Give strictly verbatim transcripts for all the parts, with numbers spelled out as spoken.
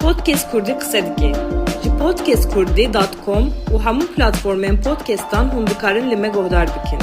Podcast Kurdî qise dike. Ji podcast kurdî dot com û hemû platformên podcastan hûn dikarin li me guhdar bikin.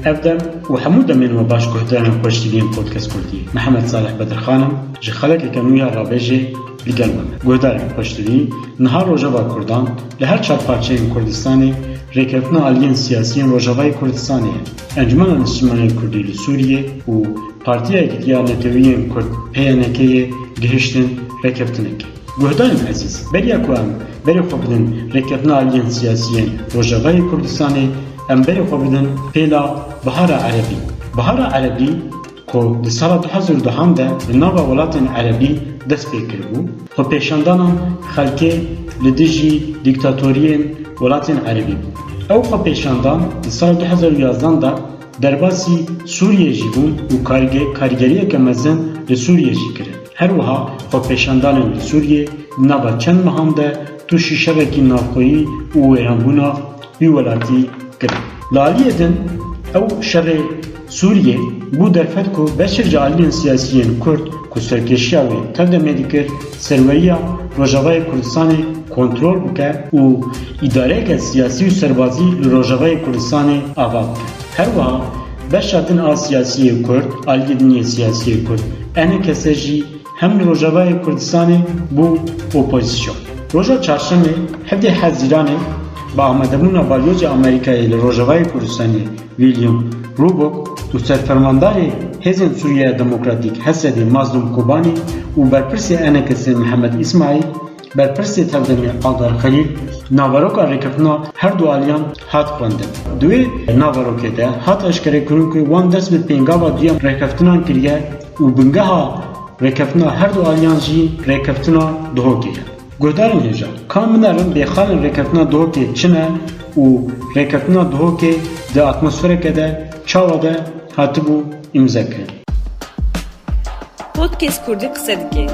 Ev dem û hemû demên we baş guhdarên xweşdîviyên Podcast Kurdî. Mihemed Salih Bedirxan im, ji xelekeke nû ya Rabêjê li gel we me. Guhdarên xweşdîvî, niha rojeva Kurdan li her çar parçeyên Kurdistanê rêkeftina aliyên siyasî yên Rojavayê Kurdistanê ye. Encûmena Niştimaniyê Kurdî li Sûriyê û Partiya Yekîtiya Netewî yên Kurd, P Y N K'yê gihiştin rêkeftinekê. Guhdarên ezîz, beriya ku em berê xwe bidin rêkeftina aliyên siyasî yên Rojavayê Kurdistanê, em berê xwe bidin pêla Bihara Erebî. Bihara Erebî ku di sala du hezar û dehan de li nava welatên Erebî dest pê kiribû, xwepêşandanan xelkê li dijî dîktatoriyên welatên Erebî bû. Ew xwepêşandan di sala du hezar û yazdan de derbasî Sûriyê jî bûn û karge-, karîgeriyeke mezin li Sûriyê jî kirin. Her wiha xwepêşandanên li Sûriyê di nava çend mehan de tûşî şerekî navxweyî û wêranbûna wî welatî kirin. Li aliyê din ew şerê Sûriyê bû derfet ku beşek ji aliyên siyasî yên Kurd ku serkêşiya wê tev demê dikir, serweriya Rojavayê Kurdistanê kontrol bike û îdareyeke siyasî û serbazî li Rojavayê Kurdistanê ava bike. Her wiha beşa din a siyasiyê Kurd, aliyê din yê siyasiyê Kurd, E N K S jî hem li Rojavayê Kurdistanê bû opozîsyon. Roja çarşemê, hevdê Hezîranê, bi amadebûna balyozê Amerîkayê li Rojavayê Kurdistanê William Rubok û serfermandarê Hêzên Sûriyeya Demokratîk, H S D, Mazlûm Kobanî û berpirsê E N K S'ê Mihemed Îsmaîl, berpirsê tevdemê Aldar Xelîl, naveroka rêkeftina her du aliyan hat xwendin. Di wê naverokê de hat eşkerekirin ku wan dest bi pêngava duyem rêkeftinan kiriye û bingeha rêkeftina her du aliyan jî rêkeftina Duhokê ye. Guhdarên hêja, ka binerin bêxalên rêkeftina Duhokê çi ne û rêkeftina Duhokê di atmosfereke de çawa de hatibû îmzekirin. Podcast Kurdî qise dike.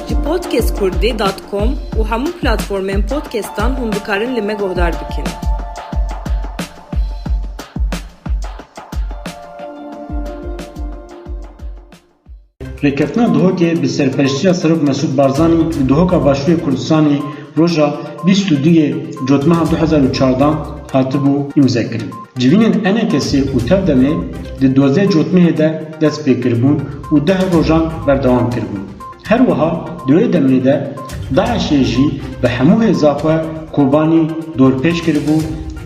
Ji podcast kurdî dot com û hemû platformên podcastan hûn dikarin li me guhdar bikin. Rêkeftina Duhokê bi serpereştiya Serok Mesûd Barzanî li Duhoka Başûrê Kurdistanê roja bîst û duyê Cotmeha du hezar û çardan hatibû îmzekirin. Civînên E N K S'ê û Tevdemê di duwazdeh Cotmehê de dest pê kiribûn û deh rojan berdewam kiribûn. Her wiha di wê demê de DAIŞ'ê jî bi hemû hêza xwe Kobanî dorpêç kiribû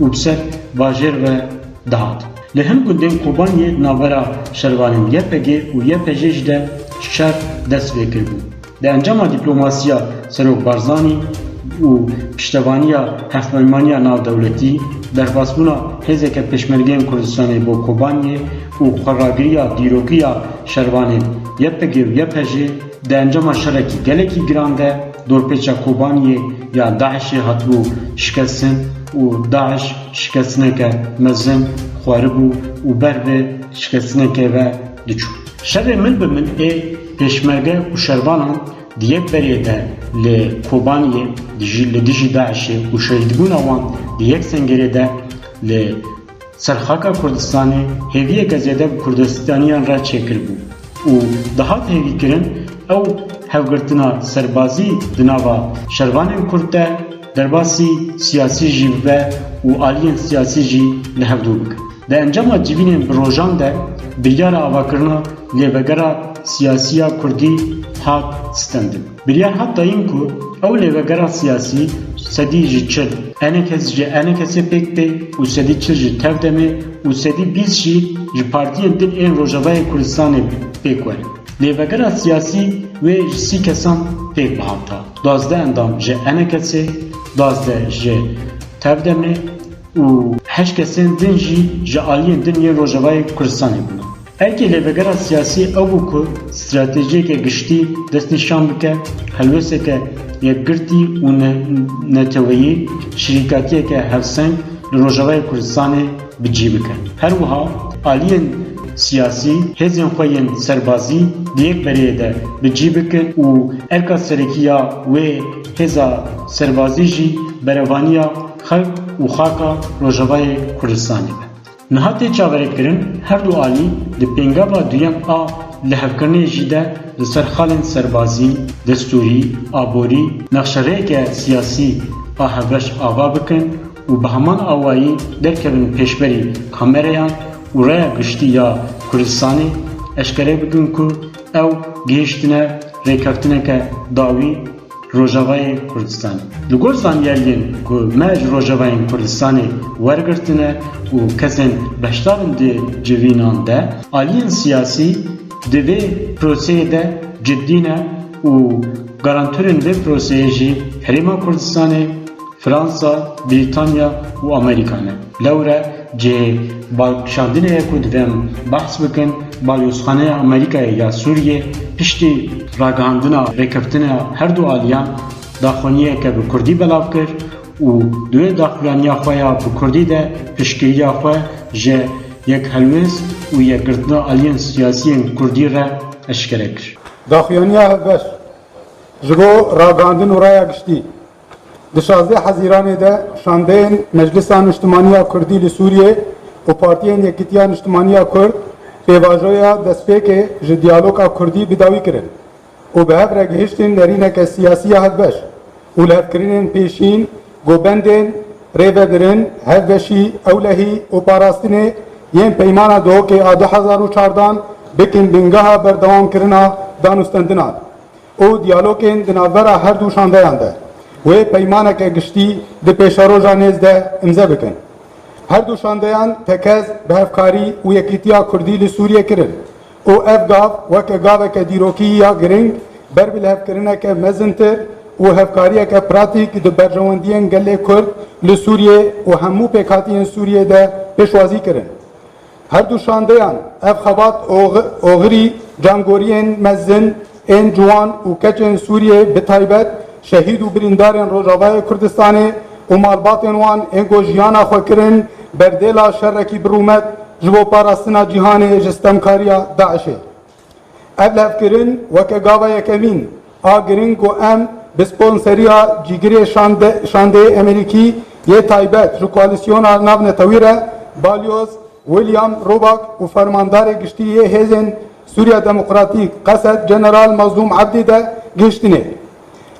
û bi ser bajêr ve dihat. Li hin gundên Kobaniyê di navbera şervanên Y P G û Y P J jî de şer dest pê kiribû. Di encama dîplomasiya Serok Barzanî û piştevaniya hevpeymaniya navdewletî, derbasbûna hêzeke pêşmergeyên Kurdistanê bo Kobaniyê û xweragiriya dîrokiya şervanên Y P G û Y P J, di encama şerekî gelekî giran de dorpêça Kobaniyê ya DAIŞ'ê hatibû şikestin û DAIŞ şikestineke mezin xwaribû û ber bi şikestinekê ve diçû. Şerê mil bi mil ê pêşmerge û şervanan di yek berê de li Kobaniyê dijî, li dijî DAIŞ'ê û şehîdbûna wan di yek sengerê de li ser xaka Kurdistanê hêviyeke zêde bi Kurdistaniyan re çêkiribû û dihat hêvîkirin ew hevgirtina serbazî di nava şervanên Kurd de derbasî siyasî jî bibe û aliyên siyasî jî li hevdû bikin. Di encama civînên bi rojan de biryara avakirina lêvegera siyasî ya Kurdî hat stendin. Biryar hat dayîn ku ew lêvegera siyasî sedî ji çil E N K S, ji E N K S'ê pêk bê û sedî çil ji Tevdemê û sedî bîst jî ji partiyên din ên Rojavayê Kurdistanê pêk werin. Lêvegera siyasî wê ji sî kesan pêk bihata. Duwazdeh endam ji E N K S'ê, duwazdeh ji Tevdemê û heşt kesên din jî ji aliyên din yên Rojavayê Kurdistanê bûne. Erkê lêvegera siyasî ew bû ku stratejiyeke giştî destnîşan bike, helwesteke yekgirtî û ne-, neteweyî, şirîkatiyeke hevseng li Rojavayê Kurdistanê bi cî bike. Her wiha aliyên siyasî hêzên xwe yên serbazî di yek berê de bi cî bikin û erka serekî ya wê hêza serbazî jî berevaniya xelk û xaka Rojavayê Kurdistanê be. Niha tê çaverêkirin, her du alî di pêngava duyem a lihevkirinê jî de li ser xalên serbazî, destûrî, aborî, nexşerêyeke siyasî a hevbeş ava bikin û bi heman awayî derkevin pêşberî kamereyan û raya giştî ya Kurdistanê, eşkere bikin ku ew gihîştine rêkeftineke dawî Rojavayê Kurdistanê. Li gor zanyariyên ku me ji Rojavayên Kurdistanê wergirtine û kesên beşdar in di civînan de, aliyên siyasî di vê proseyê de ciddî ne û garantorên vê proseyê jî Herêma Kurdistanê, Fransa, Brîtanya û Amerîka ne. Lewre cihê balkişandinê ye ku divê em behs bikin, Balyozxaneya Amerîkayê ya Sûriyê piştî ragihandina rêkeftina her du aliyan daxuyaniyeke bi kurdî belav kir û di wê daxuyaniya xwe ya bi kurdî de piştgiriya xwe ji yekhelwêst û yekgirtina aliyên siyasî yên kurdî re eşkere kir. Daxuyaniya hevbeş ji bo ragihandin û raya giştî. Di şazdeh Hezîranê de şandeyên Meclisa Niştimanî ya Kurdî li Sûriyê û Partiyên Yekîtiya Niştimanî ya Kurd pêvajoya destpêkê ji diyaloga Kurdî bi dawî kirin û bi hev re gihiştin nerîneke siyasî ya hevbeş û lihevkirinên pêşîn ku bendên rêvedirin, hevbeşî, ewlehî û parastinê yên Peymana Duhokê a du hezar û çardan bikin bingeha berdewamkirina danûstendinan û diyalogên di navbera her du şandeyan de wê peymaneke giştî di pêşeroja nêz de îmze bikin. Her du şandeyan tekez bi hevkarî û yekîtiya Kurdî li Sûriyê kirin û ev gav weke gaveke dîrokî ya girîng ber bi lihevkirineke mezintir û hevkariyeke pratîk di berjewendiyên gelê Kurd li Sûriyê û hemû pêkhatiyên Sûriyê de pêşwazî kirin. Her du şandeyan ev xebat ox-, oxirî cangoriyên mezin ên ciwan û keçên Sûriyê bi taybet şehîd û birîndarên Rojavayê Kurdistanê û malbatên wan ên ku jiyana xwe kirin berdêla şerekî bi rûmet ji bo parastina cîhanê ji stemkariya DAIŞê. Ev levkirin weke gava yekemîn a giring ku em bi sponseriya cîgirê şande-, şandeyê Emerîkî yê taybet ji koalîsyona navnetewî re balyoz William Roback û fermandarê giştî yê Hêzên Sûriya Demokratîk, Qesed, General Mazlûm Ebdî de gihiştinê.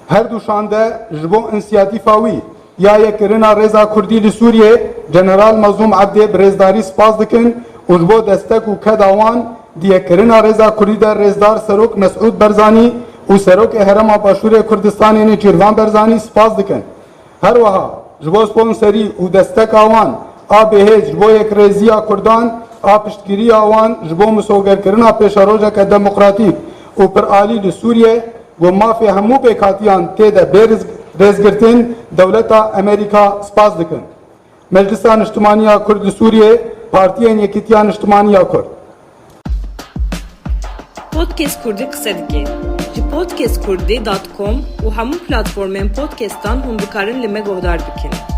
Her du şande ji bo însiyatîfa wî ya yekirina rêza Kurdî li Sûriyê, General Mazlûm Ebdê bi rêzdarî spas dikin û ji bo destek û keda wan di yekirina rêza Kurdî de rêzdar Serok Mesûd Barzanî û Serokê Herêma Başûrê Kurdistanê Nêçîrvan Barzanî spas dikin. Her wiha ji bo sponserî û desteka wan a bihêz ji bo yekrêziya Kurdan, a piştgiriya wan ji bo misogerkirina pêşerojeke demokratîk û piralî li Sûriyê, ku mafê hemû pêkhatiyan tê de bê riz-, rêzgirtin, dewleta Amerîka spas dikin. Meclisa Niştimanî ya Kurd li Sûriyê, Partiyên Yekîtiya Niştimanî ya Kurd. Podcast Kurdî qise dike. Ji podcast kurdî dot com û hemû platformên podcastan hûn dikarin li me guhdar bikin.